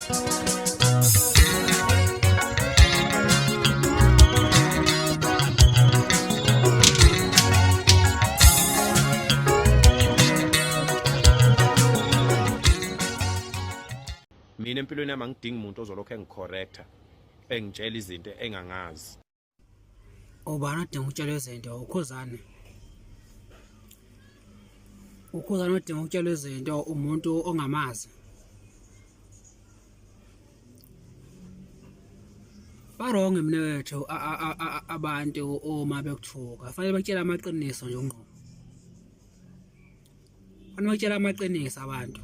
Mina empilweni yami angidingi umuntu ozolokhu engicorrector, engitshela izinto engangazi. Ubani odinga ukutshelwa izinto? Ukhuzane. Ukhuzane odinga ukutshelwa izinto umuntu ongamazi. Baronge mina wethu abantu uma bekuthuka. Fanele bakutshela amaqiniso nje ngqo. Fanele bakutshela amaqiniso abantu.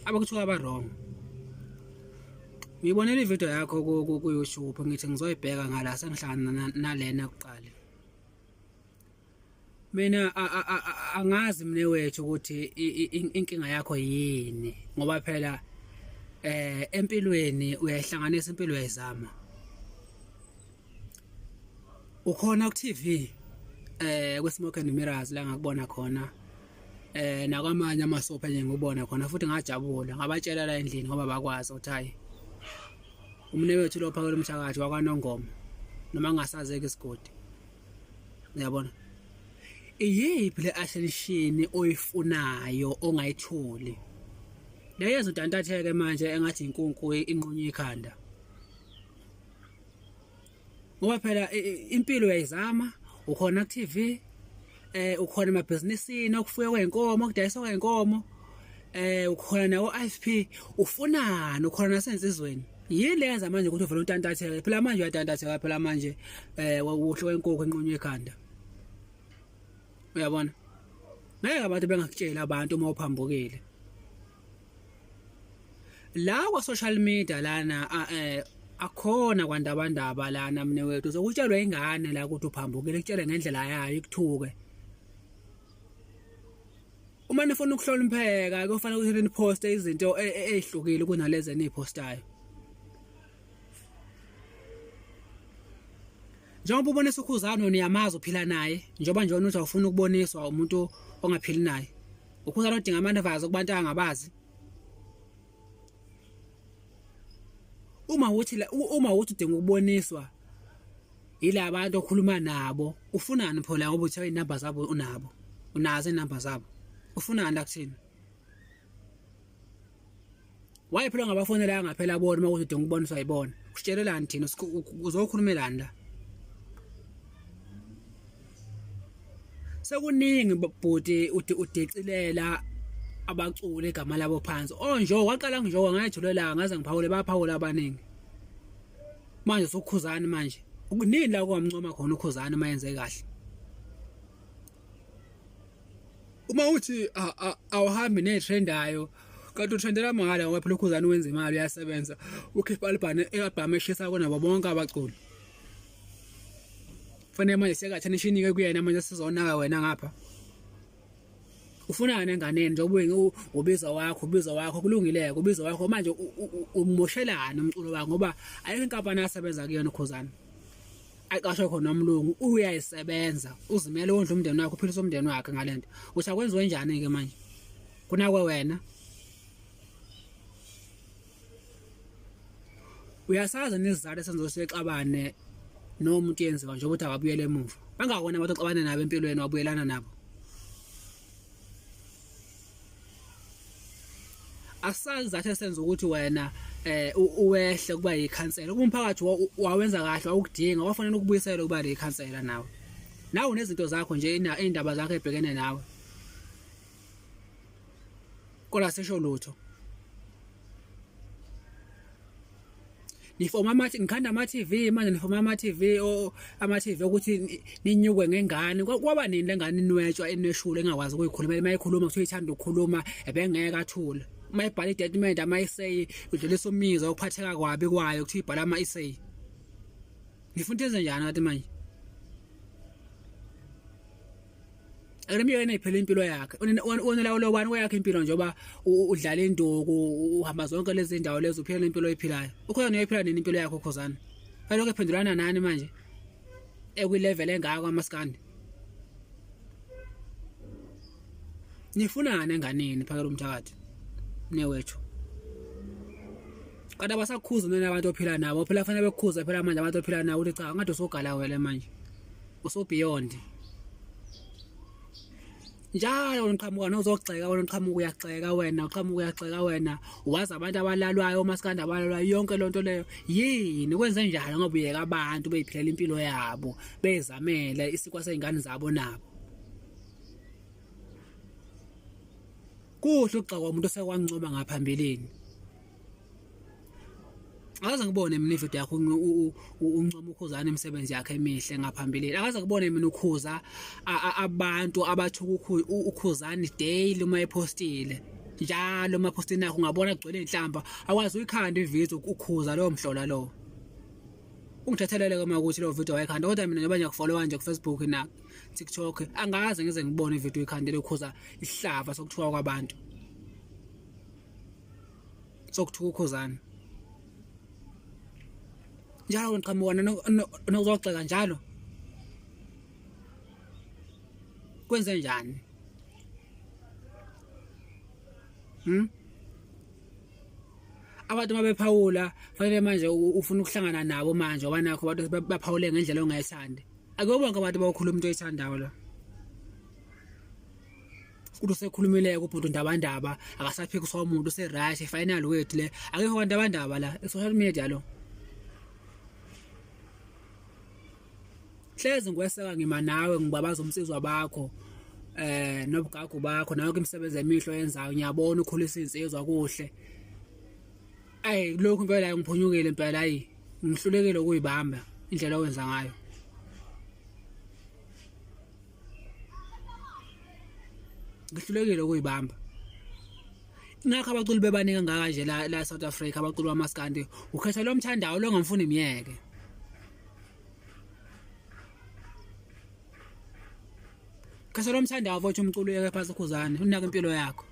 Abakuthuka ba-wrong. Ngiyibonile ividiyo yakho ku-YouTube ngithi ngizoyibheka ngala sengihlangana nalena kuqala. Mina angazi mina wethu ukuthi inkinga yakho yini ngoba phela empilweni uyayihlanganisa impilo uyayizama. Ukhona ku TV kwi Smoke and Mirrors la ngakubona khona nakwamanye amasopha enye ngikubona khona futhi ngajabula ngabatshela la endlini ngoba bakwazi ukuthi hayi umnewethu lo phakela umthakathi wakwaNongoma noma ngingasazeki isigodi. Uyabona? Iyiphi le attention oyifunayo ongayitholi? Leyenza udantatheke manje engathi inkunku inqunywa ikhanda. Ngoba phela impilo uyayizama, ukhona ku TV, ukhona emabhizinisini okufuya kwezinkomo, okudayiswa kwezinkomo, ukhona nawo IFP, ufunani ukhona nasensizweni. Yini le yenza manje ukuthi uvele utantatheke? Phela manje uyatantatheka phela manje uhle wenkukhu enqunywa ikhanda. Uyabona? Ngeke abantu bengakutsheli abantu uma uphambukile. La kwa social media lana akhona kwandabandaba lana mne wethu uzokutshelwa ingane la ukuthi uphambukile, ikutshele ngendlela yayo ikuthuke. Uma nifuna ukuhlonipheka kufanele ukuthi niposte izinto ezihlukile kunalezi eniphostayo. Njengoba ubonisa uKhuzani niyamazi uphila naye, njengoba nje uthi awufuna ukuboniswa umuntu ongaphili naye. UKhuzani odinga amanavazi kubantu angabazi. Uma uthi udinga ukuboniswa yila bantu okhuluma nabo, ufunani pho la ngoba uthe inamba zabo unabo. Unazo inamba zabo. Ufunani la kuthina? Why phela ungabafonela ngaphela bona uma ukuthi udinga ukuboniswa yibona? Usitshelelani thina uzokhulumelani la? Sekuningi bhuti udecilela abaculi igama labo phansi. Onjo waqala ngijoka ngayithulela ngaze ngiphawule baphawula abaningi. Manje usukhuzani manje. Kunini la kwamncoma khona uKhuzani uma yenze kahle? Uma uthi awuhambi nezitrendayo kanti utrendela mahhala ngoba phela uKhuzani wenza imali uyasebenza ukhipha album album eshisa kunabo bonke abaculi. Fanele manje siyakathi nishinike kuyena manje sizonaka wena ngapha. Ufunani enganeni njengoba ubiza wakho ubiza wakho kulungile ubiza wakho manje umoshelani umculo wakho ngoba ayikho inkampani asebenza kuyona uKhuzani. Aqashwe khona umlungu uyayisebenza uzimele wondla umndeni wakhe uphilisa umndeni wakhe ngalento. Uthi akwenziwe njani ke manje? Kunakwe wena. Uyasazi nesizathu esenza usexabane nomuntu yenziwa nje ukuthi akabuyele emuva. Bangakona abantu oxabane nabo empilweni wabuyelana nabo. Asazi isizathu esenza ukuthi wena uwehle kuba yikhansela. Umphakathi wawenza kahle wawukudinga wafanele ukubuyisela ukuba yikhansela nawe. Nawe unezinto zakho nje indaba zakho ebhekene nawe. Kodwa sisho lutho. Nifoma ama ngikhanda ama TV manje nifoma ama TV ama TV ukuthi ninyukwe ngengane. Kwaba nini lengane inwetshwa eneshule engakwazi ukuyikhulumela uma ikhuluma kuthiwa ithanda ukukhuluma ebengeke athule. Uma ibhala i-statement ama essay udlulisa umizwa ukuphatheka kwabi kwayo kuthiwa ibhala ama essay. Nifuna into enzenjani kanti manje? Akumyena iphela impilo yakhe. Unelawulo bani kweyakhe impilo njengoba udlala induku uhamba zonke lezi ndawo lezi uphila impilo oyiphilayo. Ukhona uyayiphila nini impilo yakho Khuzani? Elokhu ephendulana nani manje? Ekwi level engaka amaskandi. Nifunani enganeni phakela umthakathi? Newethu. Kanti abasakhuza mina abantu ophila nabo phela fanele bekukhuze phela manje abantu ophila nabo ukuthi cha ngathi usogala wele manje uso beyond njalo wena uqhamuka nozogxeka wena uqhamuka uyagxeka wena uqhamuka uyagxeka wena wazi abantu abalalwayo omasikandi abalalwayo yonke lonto leyo yini kwenze njalo ngoba uyeka abantu beyiphilela impilo yabo bezamele isikwa sey'ngane zabo nabo kuhle ukugxekwa umuntu osekwancoma ngaphambilini akaze ngibone mina ividiyo yakho uncoma ukhuzana imisebenzi yakhe emihle ngaphambilini akaze ngibone mina ukhuza abantu abathuka ukhuzani daily uma epostile njalo uma epostini yakho ungabona kugcwele inhlamba awazi uyikhanda ividiyo ukhuza lowo mhlola lowo ungithethelele ke uma ukuthi leyo video wayikhanda kodwa mina njengoba ngiyakufollowa nje ku-Facebook na TikTok angaze ngize ngibone ividiyo uyikhandele ukhuza isihlava sokuthuka kwabantu sokuthuka ukhuzana njalo ngiqhamuka nokuzogxeka njalo kwenze njani Abantu mabephawula fanele manje ufuna ukuhlangana nabo manje ngoba nakho abantu baphawule ngendlela ongayithandi ake bonke abantu bawukhuluma into oyithandayo la ukuthi usekhulumile kubhuti uNdabandaba akasaphikiswa umuntu use-right final wethu le akekho kwaNdabandaba la i-social media lo hlezi ngikweseka ngima nawe ngibabaza umsizwa bakho eh nobugagu bakho nayo imisebenzi emihle oyenzayo ngiyabona ukhulisa insizwa kuhle ayi lokhu impela ngiphunyukile impela ayi ngihlulekile ukuyibamba indlela owenza ngayo ngihlulekile ukuyibamba ngakho abaculi bebaningi kangaka nje la la South Africa abaculi bamaskandi ukhetha lo mthandayo lo ngamfuni myeke khetha lo mthandayo mfowethu umculo uyeke phansi ukhuzane unake impilo yakho.